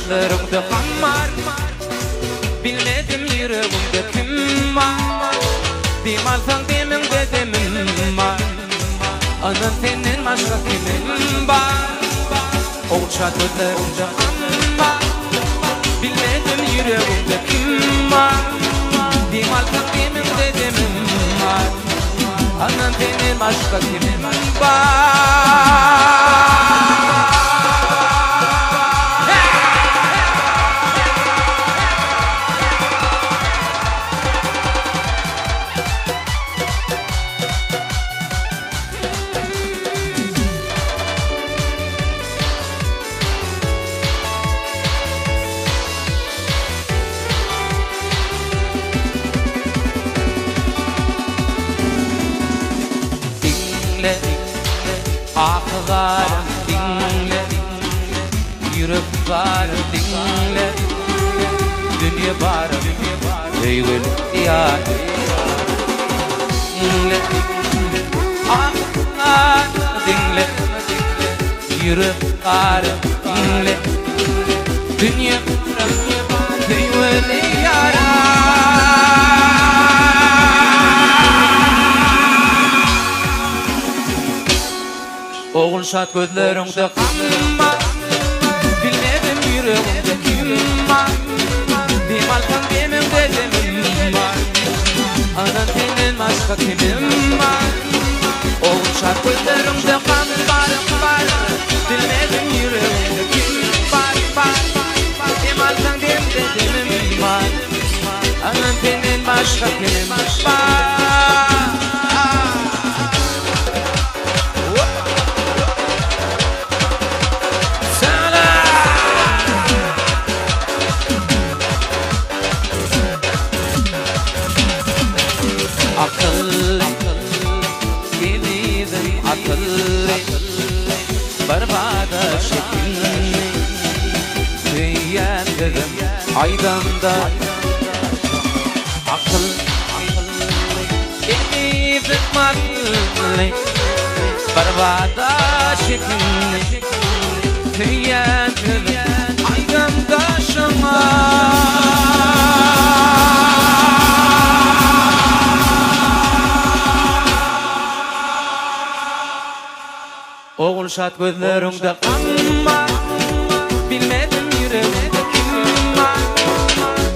gözleriňde gam bar Bilmedim ýüregiňde kim bar Dem alsaň demiňde demim bar Ynam senden başga kimim bar Ogulşat gözleriňde gam bar Bilmedim ýüregiňde kim bar Dem alsaň demiňde demim bar Ynam senden başga kimim bar. Diňle, ahy-zarym diňle, Ýürek zarym diňle, Dünýe barym, söýgüli ýarym. Diňle, ahy-zarym diňle, Ýürek zarym diňle, Dünýe barym, söýgüli ýarym. Ogulşat gözleriňde gam bar, Bilmedim ýüregiňde kim bar, Dem alsaň demiňde demim bar, Anan senden başga kimim bar. Ogulşat gözleriňde gam bar, bar, Bilmedim ýüregiňde kim bar, bar, Dem alsaň demde demim bar, Anan senden başga kimim bar. Akylly, ezizim akylly, Birbada çekinli, Söýýän sözüm aýdamda Akylly. Ezizim akylly, Birbada çekinli, Söýýän sözüm aýdamda şoňa. Ogulşat gözleriňde gam bar, Bilmedim ýüregimde kim bar,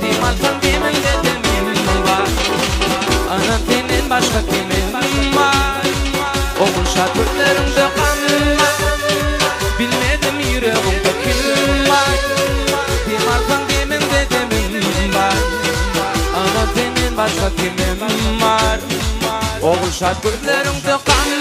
Dem alsaň demimde demim bar, Ynam senden başga kimim bar. Ogulşat gözleriňde gam bar, Bilmedim ýüregimde kim bar, Dem alsaň demimde demim bar, Ynam senden başga kimim bar. Ogulşat gözleriňde gam.